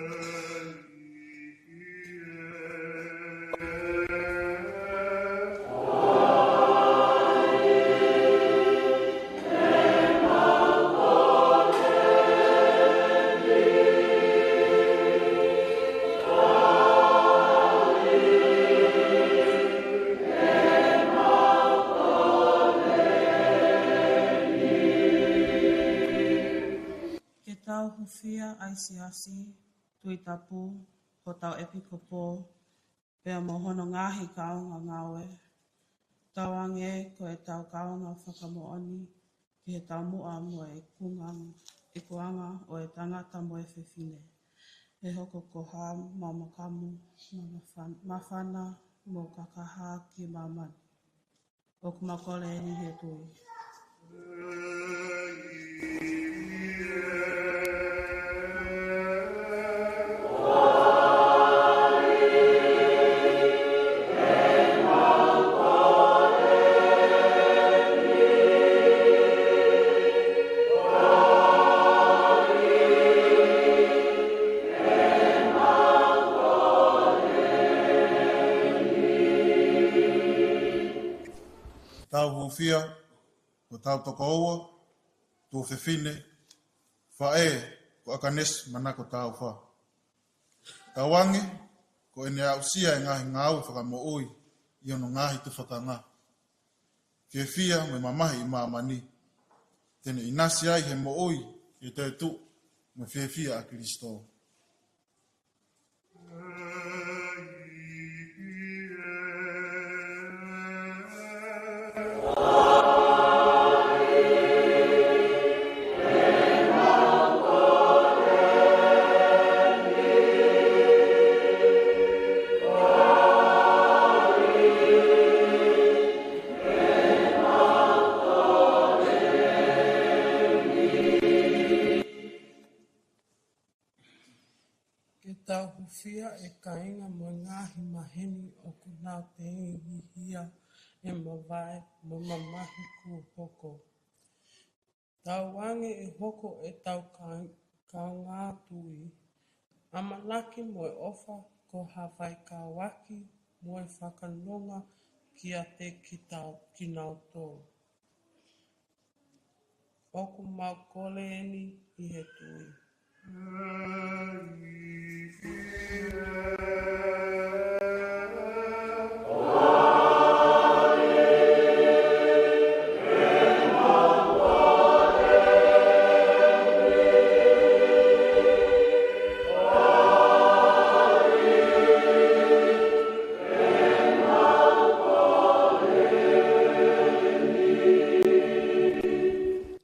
Ke tau hūfia ʻa e siasi, tuʻi tapu, hotau ʻepikopō, pea mo hono ngaahi kaungāngāue. Tauange ko ʻetau kaungā fakamoʻoni ki he taumuʻa mo e ikuʻanga, ikuʻanga ʻo e tangata mo e fefine, ʻe hoko ko ha maumau makamu, maumau fan-, māfana mo kakaha ki māmani. ʻOku mau kole eni he tui. Tau hūfia, ko hotau tokoua, tuofefine, faʻē, ko ʻAkanesi Manako Taufa. Tauange ko ʻene aʻusia e ngaahi ngāue fakamoʻui ʻi hono ngaahi tufakanga, fiefia mo e mamahi ʻi māmani, te ne ʻinasi ai he moʻui ʻi he toetuʻu mo e fiefia ʻa Kalaisi. Ke tau hūfia ʻe kāinga mo e ngaahi maheni ʻoku nau teihia ʻe mavae mo mamahi kuo hoko. Tauange ʻe hoko ʻetau ka-, kaungā tui, ʻamanaki mo e ʻofa ko ha faikauaki mo e fakanonga kiate kitau-, kinautolu. ʻOku mau kole eni ʻi he tui.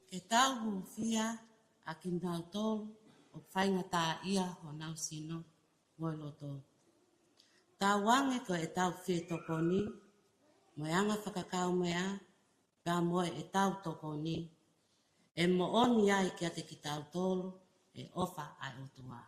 Ke tau hūfia ʻa kinautolu ʻoku faingataʻaʻia honau sino mo e loto. Tauange ko ʻetau fetokoni mo e anga fakakaumeʻa, pea mo ʻetau tokoni, ʻe moʻoni ai kiate kitautolu e ʻofa ʻa e ʻOtua.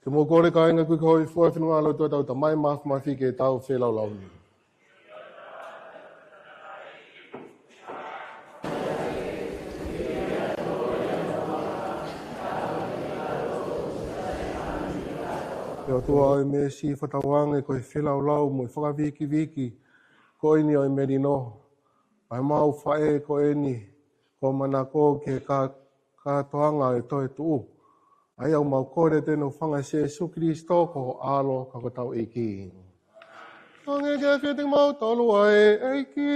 Te mou kole kāinga ʻoku ʻi he hōifua ʻo e finangalo ʻo e ʻOtua ko e Tamai Māfimafi ke tau felaulauʻi. ʻE ʻOtua ʻo e meesi, fakatauange ko e felaulau mo e fakavikivikiʻi ko eni ʻo e melino ʻa ʻemau faʻē ko eni, ko e manako ki he ka-, kātoanga ʻo e toetuʻu. ʻA ia ʻoku mau kole atu ʻi he hūfanga ʻia Sīsū Kalaisi ko ho ʻAlo ka ko hotau ʻEiki. Hangē ko e fiefia kimautolu ʻa e ʻEiki.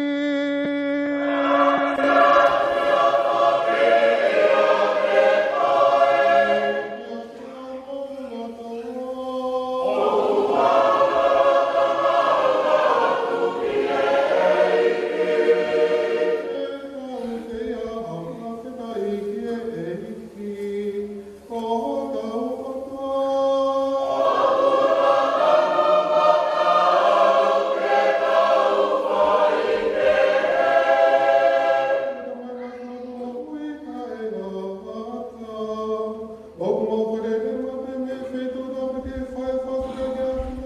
ʻOku mau kole ʻi he huafa ʻo e ʻEiki,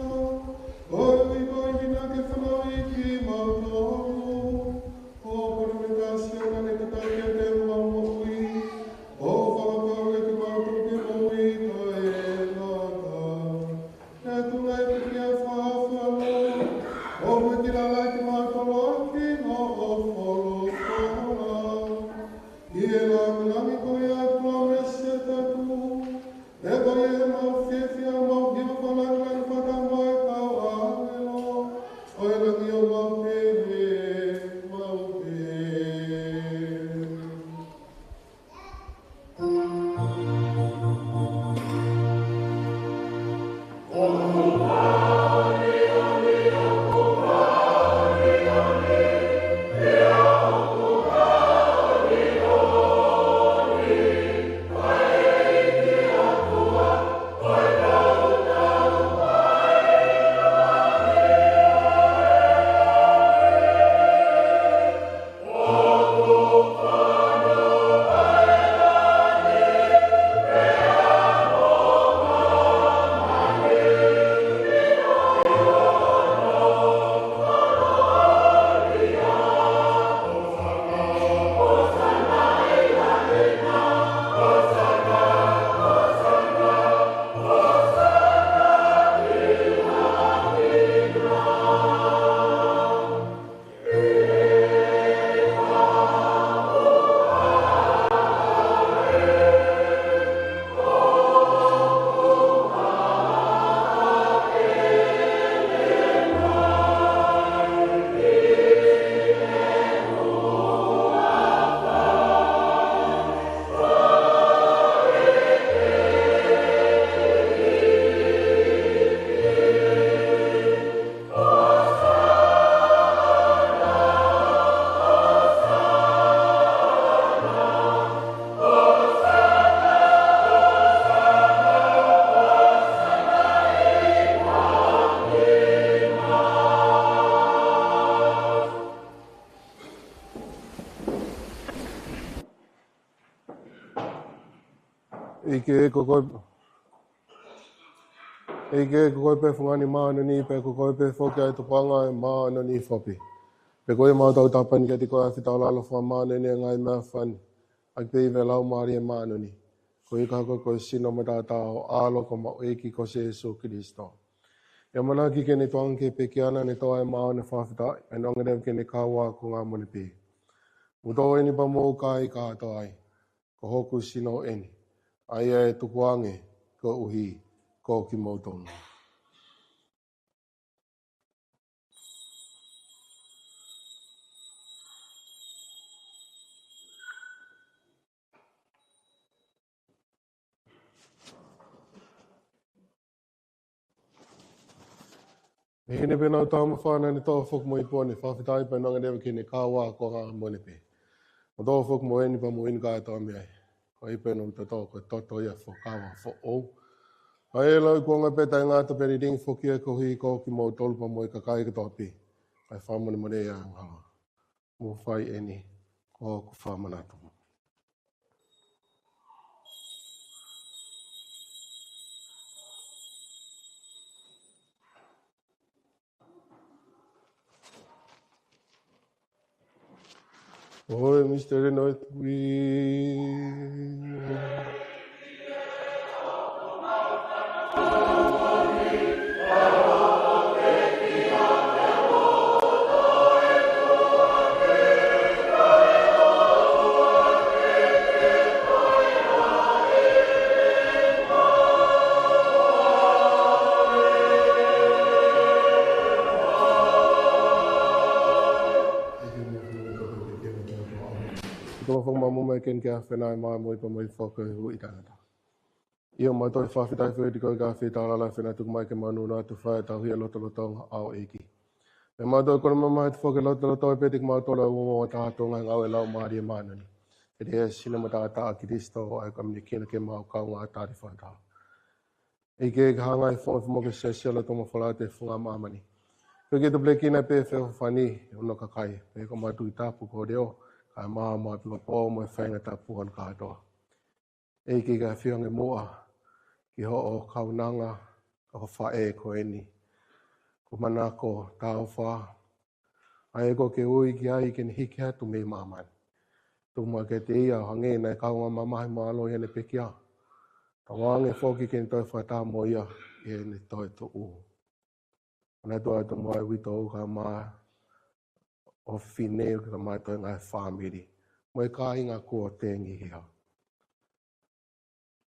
ʻa e ʻEiki ko e hina ke fanauʻi kimautolu. ʻOku ne mei taʻe siʻi ʻene tataki ʻa ʻemau moʻui, ʻo fakapapauʻi kimautolu ke moʻui taʻengata. ʻE tuʻu ai pē ki he fakafofonga, ʻo ne kiʻi lalahi kimautolu ʻaki hoʻo folofola. ʻI he langilangi ko ia ʻa e palōmesi ʻa e toetuʻu, pea ko ia ʻemau fiefia, mau hiva fakalāngilangi fakataha mo e kau ʻāngelo ʻo e langi ʻo mau pehē maʻu pē. ʻEiki, ko koe, ʻEiki, ko koe pē fungani māʻoniʻoni, pea ko koe pē foki ʻa e tupuʻanga ʻo e māʻoniʻoni foki. Pea ko ia ʻoku mau tau tāpuaki atu kiate koe ʻa e fetaulalo fakamāʻoniʻoni ʻa e ngaahi meʻa fāni, ʻaki pē ʻa e Laumālie Māʻoniʻoni. Ko ia ʻoku hoko ko e sino mo e taʻataʻa ʻo ho ʻAlo ko homau ʻEiki ko Sīsū Kalaisi. ʻE ʻamanaki ke ne tukuange ki he pekia na ʻene toa ʻa e maʻu ʻo e fakafetaʻi, ʻa ʻene ʻoange leva ki heʻene kau ākonga moʻoni pē. Mou tō eni pea mou kai kātoa ai. Ko hoku sino eni, ʻa ia ʻe tukuange koeʻuhi ko kimoutolu. ʻE hine pē ʻenau tama fana ʻene tō foki mo e ipu ʻo e fakafetaʻi pea ʻoange leva ki heʻene kau ākonga moʻoni pē. Mou tō foki mo eni pea mou inu kātoa mei ai. Ko ia pē ʻenau toto, ko e toto ia ʻo e fuakava foʻou. ʻA ia ʻoku ʻikai ke ʻoange pē taʻengata pea lilingi foki ia koeʻuhi ko kimoutolu pea mo e kakai kotoa pē. Kae fakamolemole ia angahala. Mou fai eni ko hoku fakamanatu. Oi, misteri no tui. Ko e fakamolemole mai eni ki he ʻAfiona ʻi he moʻui pea mo e foaki ʻo e huhuʻi taʻengata. ʻIo, mau toe fakafetaʻi foki atu ki he ʻAfiona ʻi he taʻengata, ʻAfiona, tuku mai ke mau nofo atu ʻo fai ʻetau hia lotolotonga ʻa e ʻEiki. Pea mau toe kole mai atu foki ke lotolotonga pē kimautolu ʻa e uouangataha ʻo e ngaahi ngāue ʻa e Laumālie Māʻoniʻoni. Ke ʻi ai e sino mo e taʻataʻa ʻo Kalaisi ʻoku ʻikai mini kina ke mau kaungā tali fakataha. ʻEiki, ke hanga ʻe he foʻi fuʻu moke siasi ʻo e loto mo e folofola ʻo e funga māmani. Pea ke tupulekina pē e feʻofoʻofani ʻo hono kakai. Pea ko ʻemau tui tapu ko e leʻo, kae ʻumaʻā ʻa e ʻapi, kae ʻumaʻā e faʻahinga tapu ʻo hono kātoa. ʻEiki, ke ʻafio ange muʻa ki hoʻo kaunanga, ko e faʻē ko eni. Ko e manako, tāufa, ʻa ia ʻoku ke ui ki ai ke ne hiki atu mei māmani. Tuku muʻa kiate ia ʻo hangē naʻe kaungā mamahi mo ʻaloʻi ʻene pekia. Tauange foki ke ne toe fakataha mo ia ʻi heʻene toetuʻu. Manatuʻi atu muʻa e uitou kae ʻumaʻā ʻofefine kae ʻumaʻā e ngaahi fāmili. Mo e kāinga kuo tengihia.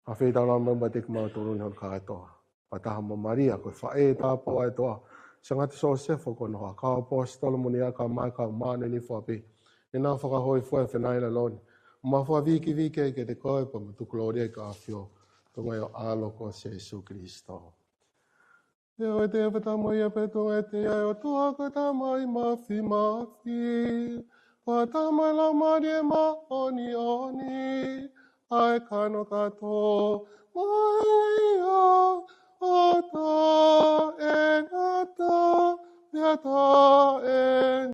ʻAfio ʻi he taʻengata mai kiate kimautolu ni hono kātoa. Fakataha mo Malia, ko e faʻē tāpuaki ʻo e ʻOtua. Sangata Siosefo ko hono hoa, kau ʻaposetolo mo ʻene ʻaʻahi kae ʻumaʻā e kau māʻoniʻoni fua pē. Ne nau fakahōifua ʻi he ʻAfiona ʻi he ʻaho ni. Mo fakavīkiviki ai kiate koe pea mo tukulōlia ki ho ʻAfio. Tuʻunga ʻi ho ʻAlo ko Sīsū Kalaisi. Pea ʻoku ʻiate ia, pea mo ia, pea tuʻunga ʻiate ia ʻa e ʻOtua ko e Tamai Māfimafi. Pea Tamai Laumālie Māʻoniʻoni, ʻa e kano kātoa, mo ia ʻo taʻengata, pea taʻengata.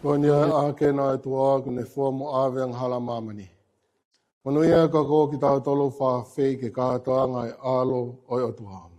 Ko eni ʻa e ʻAkena ʻo e ʻOtua kuo ne fua mo ʻave ʻa e angahala ʻa māmani. Monūʻia ka ko kitautolu ʻoku fakaafeʻi ki he kātoanga ʻo e ʻAlo ʻo e ʻOtua.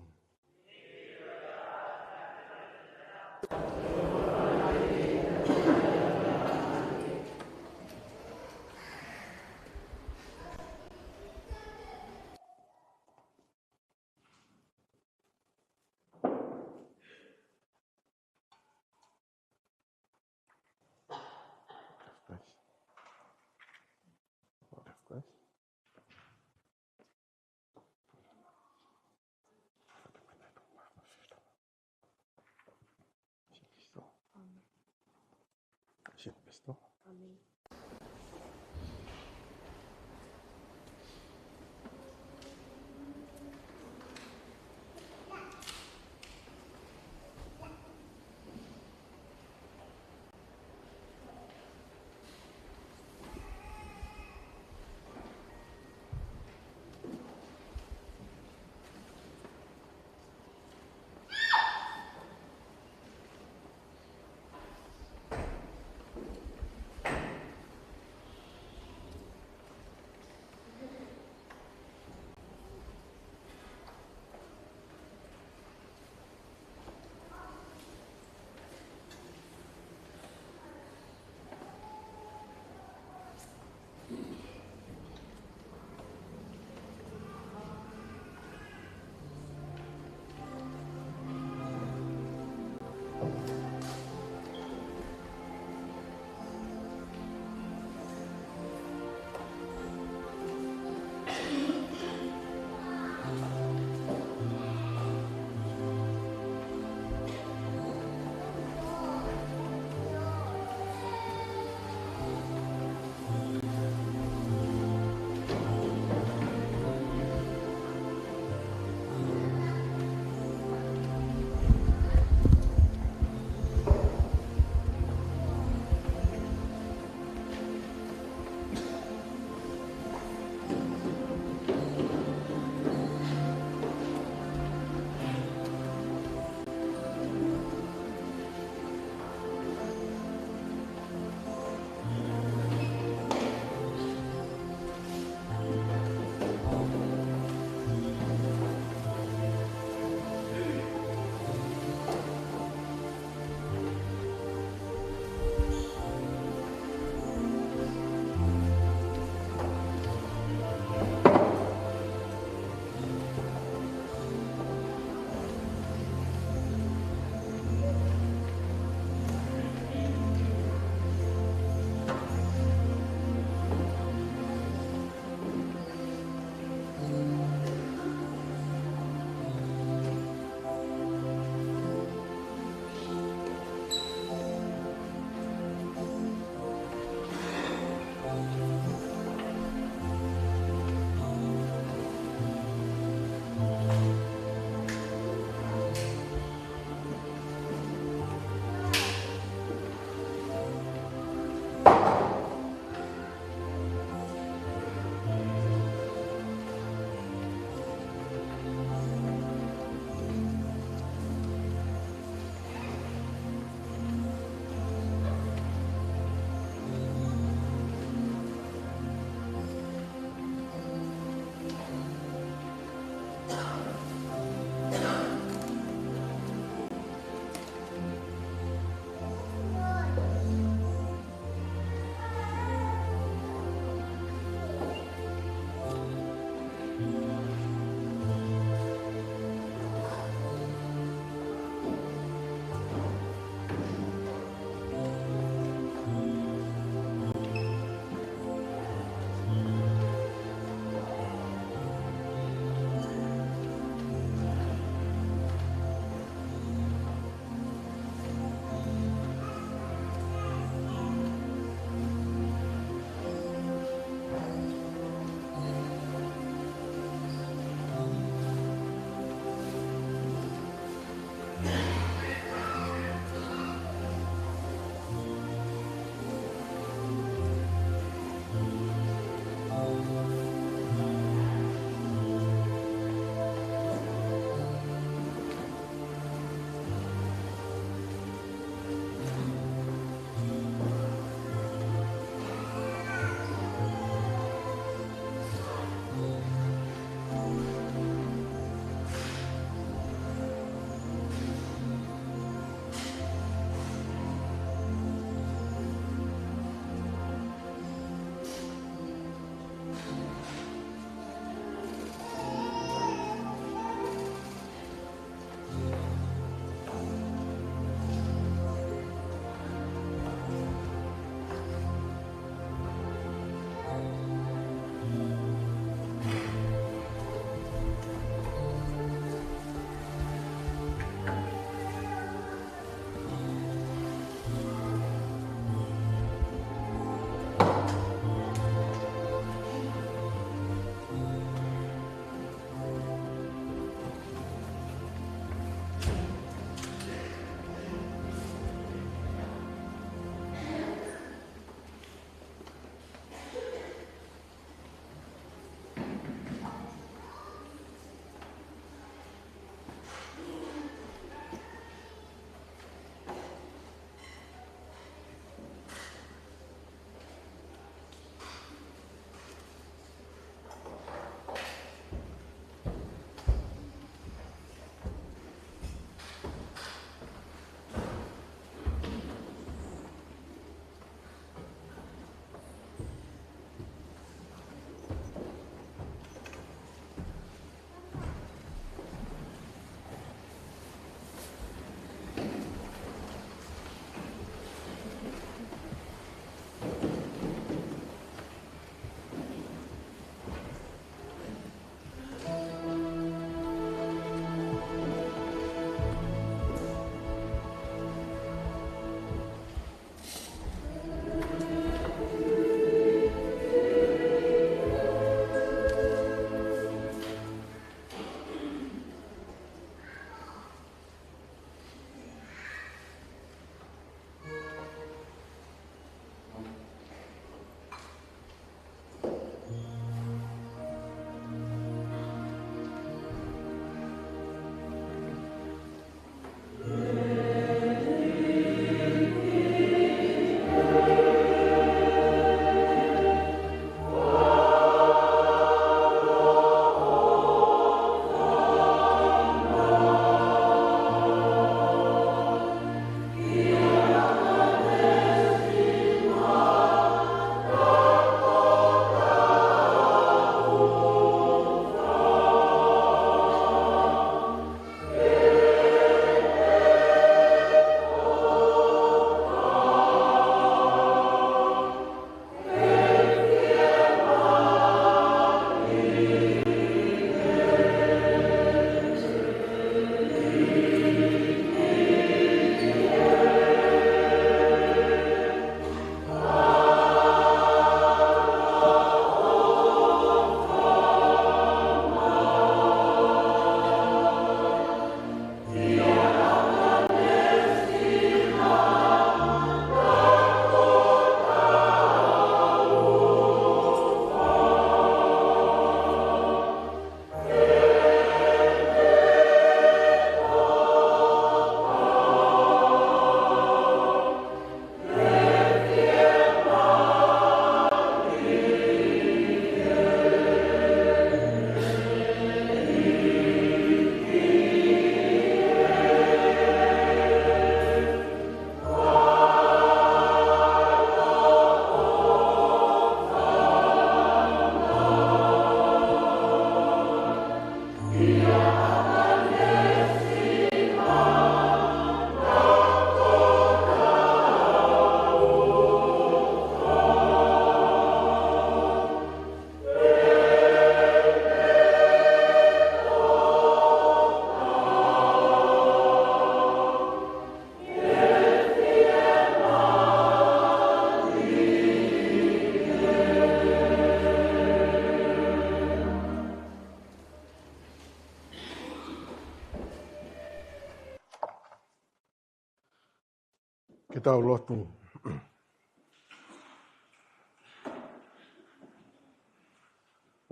Ke tau lotu.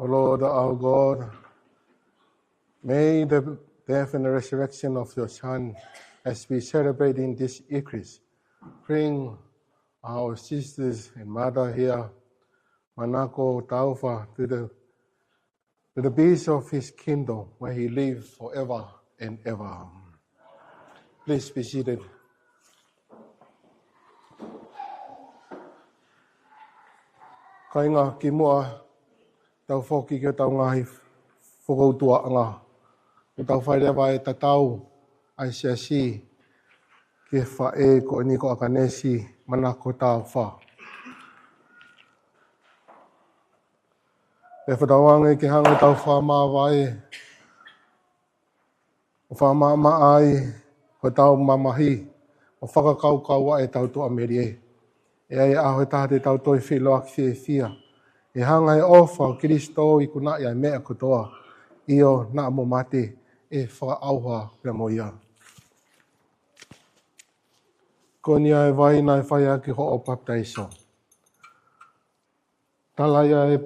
O Lord our God, may the death and the resurrection of your Son, as we celebrate in this Eucharist, bring our sisters and mother here, Manako Taufa, to the to the peace of his kingdom where he lives forever and ever. Please be seated. Kāinga, kimuʻa tau foki ki hotau ngaahi fokoutuaʻanga, ʻoku tau fai leva e tatau ʻa e siasi ki he faʻē ko eni ko ʻAkanesi Manako Taufa. Pea fakatauange ke hanga ʻo tau fakamāvae, ʻo fakamaʻamaʻa ai hotau mamahi, ʻo fakakaukau ʻa ʻetau tuʻamelie. ʻE ʻi ai e ʻaho ʻe taha te tau toe feʻiloaki fiefia, ʻe hanga ʻe he ʻofa ʻo Kalaisi ʻo ikunaʻi ʻa e meʻa kotoa, ʻio, naʻa mo mate ʻe fakaʻauha pea mo ia. Ko eni ʻa e vai naʻe fai ʻaki hoʻo papitaiso. Tala ia ʻe he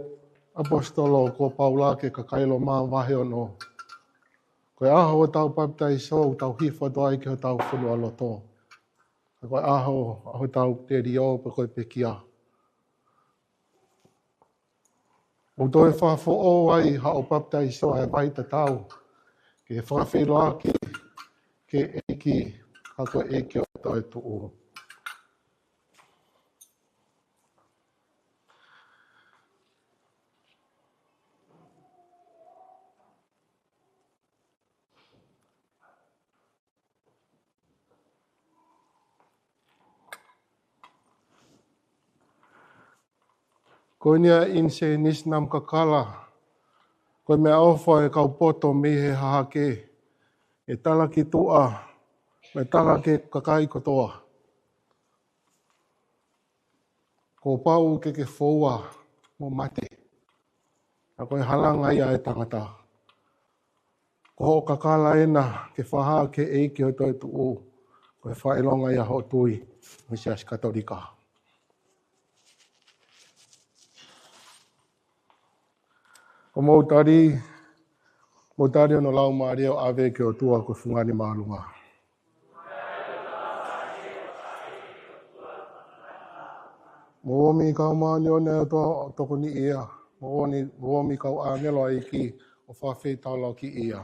ʻaposetolo ko Paula ki he kakai Loma vahe ono. Ko e ʻaho ʻo hotau papitaiso ʻoku tau hifo atu ai ki hotau fonualoto. Ka ko e ʻaho ʻo hotau telio pe ko e pekia. ʻOku toe fakafoʻou ai haʻo papitaiso ʻa e vai tatau ke fakafeʻiloaki ki he ʻEiki, ka ko e ʻEiki ʻo e toetuʻu. Ko eni ʻa e ʻInise Nisi Namukakala, ko e meʻaʻofa ʻa e kau poto mei he hahake, ʻe tala ki tuʻa, mo e tala ki he kakai kotoa. Kuo pau ke ke foua mo mate. Ka ko e halanga ia ʻa e tangata. Ko hoʻo kakala ena ke fakahā ki he ʻEiki ʻo e toetuʻu, ko e fakaʻilonga ia hoʻo tui mo e Siasi Katolika. Ko mou tali, mou tali hono laumālie ʻo ʻave ki he ʻOtua ko e fungani māʻolunga. Mou ō mai kau māʻoniʻoni ʻa e ʻOtua ʻo tokoniʻi ia. Mou ō mai, mou ō mai kau ʻāngelo ʻa e ʻEiki ʻo fakafetaulaki ia.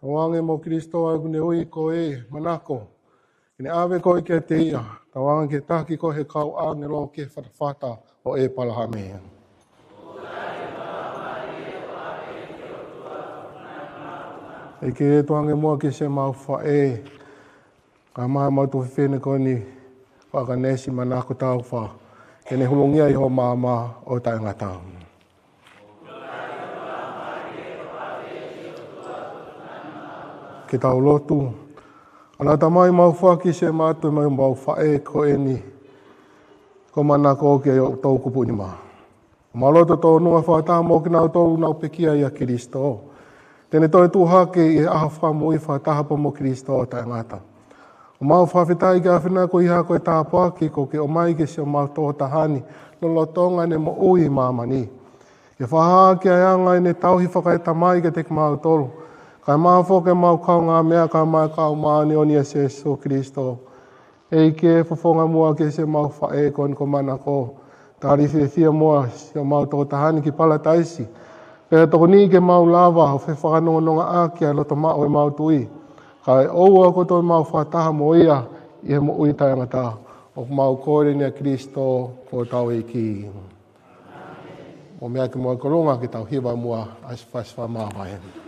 Tauange mo Kalaisi ʻa ia kuo ne ui koe Manako, ke ne ʻave koe kiate ia, tauange ke taki koe ʻe he kau ʻāngelo ki he fatafata ʻo ʻĒpalahame. ʻEiki, tukuange muʻa ki siʻemau faʻē, kae ʻumaʻā ʻemau tuofefine ko eni, ko ʻAkanesi Manako Taufa, ke ne hulungia ʻi ho maama ʻo taʻengata. Ke tau lotu. ʻAna Tamai, mau foaki siʻemau ʻatu ʻemau faʻē ko eni, ko Manako, ki ho toʻukupu nima. Mau loto tōnunga fakataha mo kinautolu ʻoku nau pekia ʻia Kalaisi. Te ne toe tuʻu hake ʻi he ʻaho fakamuʻi fakataha pea mo Kalaisi ʻo taʻengata. ʻOku mau fakafetaʻi ki he ʻAfiona koeʻuhi ko e tāpuaki kuo ke ʻomai ki siʻemau tokotaha ni lolotonga ʻene moʻui ʻi māmani. Ke fakahā ʻaki ʻa e anga ʻene tauhi fakaetamai kiate kimautolu, kae ʻumaʻā foki ʻemau kaungāmeʻa kae ʻumaʻā e kau māʻoniʻoni ʻia Sīsū Kalaisi. ʻEiki, fofonga muʻa ki siʻemau faʻē ko eni ko Manako. Tali fiefia muʻa siʻemau tokotaha ni ki Palataisi. Pea tokoniʻi ke mau lava ʻo fefakanongonongoʻaki ʻa e loto maʻu ʻemau tui, kae ʻoua kuo toe mau fakataha mo ia ʻi he moʻui taʻengata. ʻOku mau kole ni ʻia Kalaisi ko hotau ʻEiki. Mou meʻa ki muʻa ki ʻolunga ke tau hiva muʻa ʻa e siʻi fasi fakamāvae.